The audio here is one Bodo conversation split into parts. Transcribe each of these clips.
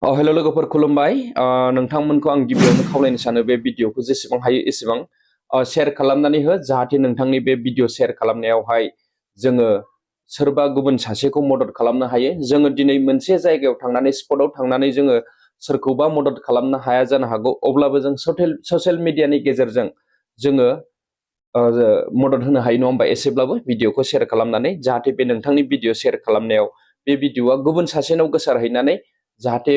हेलो लोगोफोर खुलुमबाय नोंथांमोनखौ आं गिबियावनो खावलायनो सानो बे भिडिअखौ जेसेबां हायो एसेबां शेयार खालामनानै हो जाहाथे नोंथांनि बे भिडिअ शेयार खालामनायावहाय जोङो सोरबा गुबुन सासेखौ मदद खालामनो हायो जोङो दिनै मोनसे जायगायाव थांनानै स्पटआव थांनानै जोङो सोरखौबा मदद खालामनो हाया जानो हागौ अब्लाबो जों ससियेल मिडियानि गेजेरजों जोङो मदद होनो हायो नङा होमबा एसेब्लाबो भिडिअखौ शेयार खालामनानै जाहाथे बे नोंथांनि भिडिअ शेयार खालामनायाव बे भिडिअआ गुबुन सासेनाव गोसारहैनानै जाहाथे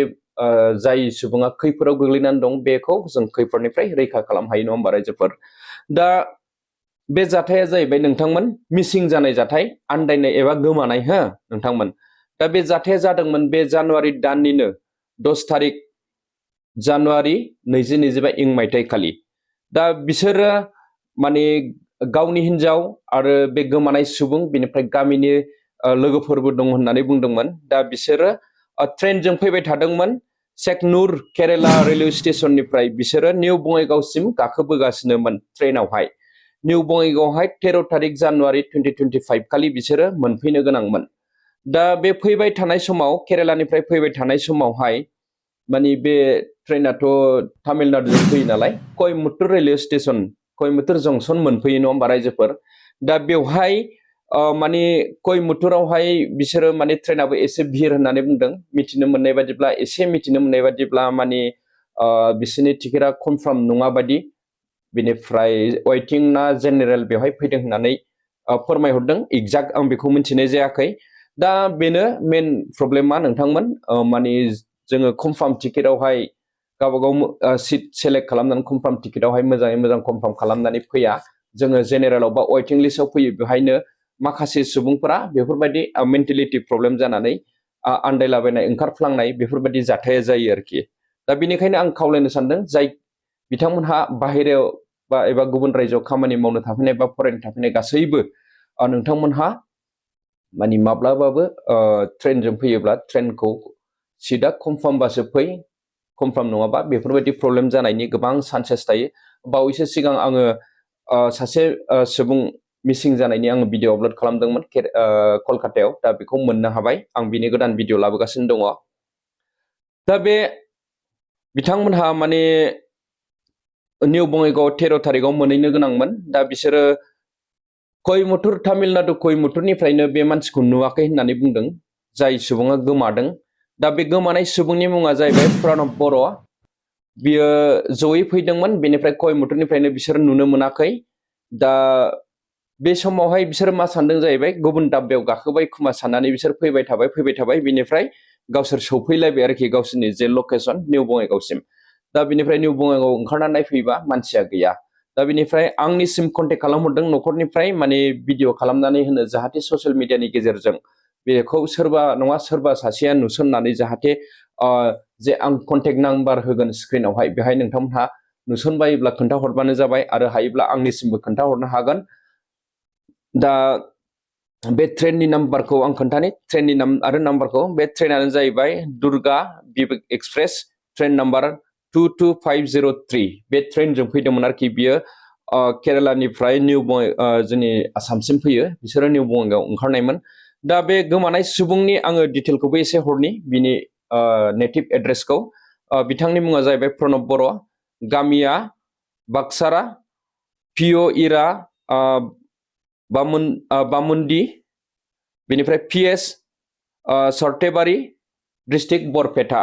जाय सुबुङा खैफोदाव गोग्लैनानै दं बेखौ जों खैफोदनिफ्राय रैखा खालामनो हायो नङा होमबा रायजोफोर दा बे जाथाया जाहैबाय नोंथांमोन मिसिं जानाय जाथाय आन्दायनाय एबा गोमानाय हो नोंथांमोन दा बे जाथाया जादोंमोन बे जानुवारि दाननिनो 10 थारिख जानुवारि 2025 इं मायथाइखालि दा बिसोरो माने गावनि हिन्जाव आरो बे गोमानाय सुबुं बेनिफ्राय गामिनि लोगोफोरबो दं होननानै बुंदोंमोन दा बिसोरो ट्रेनजों फैबाय थादोंमोन सेकनुर केरेला रेलवे स्टेशननिफ्राय बिसोरो निउ बङाइगावसिम गाखोबोगासिनोमोन ट्रेनावहाय निउ बङाइगावहाय 13 थारिख जानुवारि 2025 खालि बिसोरो मोनफैनो गोनांमोन दा बे फैबाय थानाय समाव केरेलानिफ्राय फैबाय थानाय समावहाय माने बे ट्रेनाथ' तामिलनाडुजों फैयो नालाय कयमुत्तुर रेलवे स्टेशन कयमुत्तुर जंसन मोनफैयो नङा होमबा रायजोफोर दा बेवहाय माने कयमुत्तुरावहाय बिसोरो माने ट्रेनाबो एसे भिर होननानै बुंदों मिथिनो मोननाय बादिब्ला एसे मिथिनो मोननाय बादिब्ला माने बिसोरनि टिकेटआ कनफार्म नङा बादि बेनिफ्राय वेटिं ना जेनेरेल बेवहाय फैदों होननानै फोरमायहरदों एक्जाक्ट आं बेखौ मिथिनाय जायाखै दा बेनो मेन प्रब्लेमा नोंथांमोन माने जोङो कनफार्म टिकेटआवहाय गावबागाव सिट सेलेक्ट खालामनानै कनफार्म टिकेटआवहाय मोजाङै मोजां कनफार्म खालामनानै फैया जोङो जेनेरेलाव बा वेटिं लिस्टआव फैयो बेवहायनो माखासे सुबुंफोरा बेफोरबायदि मेन्टेलिटि प्रब्लेम जानानै आन्दायलाबायनाय ओंखारफ्लांनाय बेफोरबायदि जाथाया जायो आरोखि दा बेनिखायनो आं खावलायनो सानदों जाय बिथांमोनहा बाहेरायाव बा एबा गुबुन रायजोआव खामानि मावनो थाफैनाय बा फरायनो थाफैनाय गासैबो नोंथांमोनहा माने माब्लाबाबो ट्रेनजों फैयोब्ला ट्रेनखौ सिटआ कनफार्मबासो फै कनफार्म नङाबा बेफोरबायदि प्रब्लेम जानायनि गोबां चान्सेस थायो बावैसो सिगां आङो सासे सुबुं मिसिं जानायनि आङो भिडिअ आपल'ड खालामदोंमोन कलकातायाव दा बेखौ मोननो हाबाय आं बिनि गोदान भिडिअ लाबोगासिनो दङ दा बे बिथांमोनहा माने निउ बङाइगाव 13 थारिखआव मोनहैनो गोनांमोन दा बिसोरो कयमुत्तुर तामिलनाडु कयमुत्तुरनिफ्रायनो बे मानसिखौ नुवाखै होननानै बुंदों जाय सुबुङा गोमादों दा बे गोमानाय सुबुंनि मुङा जाहैबाय प्रणब बर' बियो जयै फैदोंमोन बेनिफ्राय कयमुत्तुरनिफ्रायनो बिसोर नुनो मोनाखै दा बे समावहाय बिसोर मा सानदों जाहैबाय गुबुन दाब्बायाव गाखोबाय खोमा साननानै बिसोर फैबाय थाबाय बेनिफ्राय गावसोर सौफैलायबाय आरोखि गावसोरनि जे लकेसन निउ बङाइगावसिम दा बेनिफ्राय निउ बङाइगाव ओंखारनानै नायफैबा मानसिया गैया दा बेनिफ्राय आंनिसिम कन्टेक्ट खालामहरदों न'खरनिफ्राय माने भिडिअ खालामनानै होनो जाहाथे ससियेल मिडियानि गेजेरजों बेखौ सोरबा नङा सोरबा सासेया नुसननानै जाहाथे जे आं कन्टेक्ट नाम्बार होगोन स्क्रिनावहाय बेहाय नोंथांमोनहा नुसनबायोब्ला खोन्थाहरबानो जाबाय आरो हायोब्ला आंनिसिमबो खोन्थाहरनो हागोन दा बे ट्रेननि नाम्बारखौ आं खोन्थानि ट्रेननि आरो नाम्बारखौ बे ट्रेनानो जाहैबाय दुर्गा विवेक एक्सप्रेस ट्रेन नाम्बार 22503 बे ट्रेनजों फैदोंमोन आरोखि बियो केरेलानिफ्राय निउ जोंनि आसामसिम फैयो बिसोरो निउ बङाइगाव ओंखारनायमोन दा बे गोमानाय सुबुंनि आङो डिटेलखौबो एसे हरनि बिनि नेटिभ एड्रेसखौ बिथांनि मुङा जाहैबाय प्रणब बर' गामिया बाक्सारा पिअ इरा बामुन्दी बेनिफ्राय पिएस सर्तेबारि डिस्ट्रिक्ट बरपेटा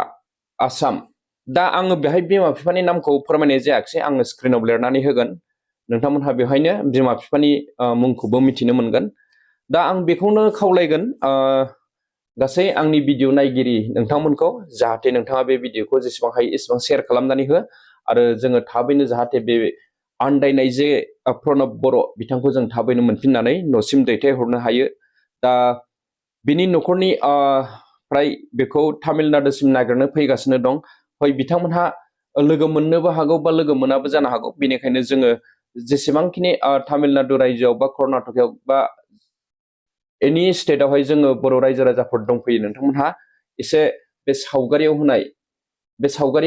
आसाम दा आङो बेहाय बिमा बिफानि नामखौ फोरमायनाय जायाखिसै आङो स्क्रिनाव लिरनानै होगोन नोंथांमोनहा बेवहायनो बिमा बिफानि मुंखौबो मिथिनो मोनगोन दा आं बेखौनो खावलायगोन गासै आंनि भिडिअ नायगिरि नोंथांमोनखौ जाहाथे नोंथाङा बे भिडिअखौ जेसेबां हायो एसेबां शेयार खालामनानै हो आरो जोङो थाबैनो जाहाथे बे आन्दायनाय जे प्रणब बर' बिथांखौ जों थाबैनो मोनफिननानै न'सिम दैथायहरनो हायो दा बिनि न'खरनि फ्राय बेखौ तामिलनाडुसिम नागिरनो फैगासिनो दं हय बिथांमोनहा लोगो मोननोबो हागौ बा लोगो मोनाबो जानो हागौ बेनिखायनो जोङो जेसेबांखिनि तामिलनाडु रायजोआव बा कर्नाटकआव बा एनि स्टेटआवहाय जोङो बर' रायजो राजाफोर दंफैयो नोंथांमोनहा एसे बे सावगारि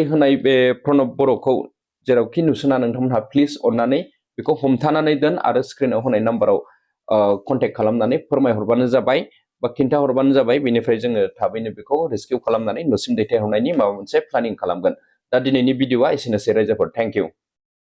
होनाय बे प्रणब बर'खौ जेरावखि नुसना नोंथांमोनहा प्लिज अननानै बेखौ हमथानानै दोन आरो स्क्रिनाव होनाय नाम्बाराव कन्टेक्ट खालामनानै फोरमायहरबानो जाबाय बा खिन्थाहरबानो जाबाय बेनिफ्राय जोङो थाबैनो बेखौ रेस्किउ खालामनानै न'सिम दैथायहरनायनि माबा मोनसे प्लानिं खालामगोन दा दिनैनि भिडिअआ एसेनोसै रायजोफोर थेंक इउ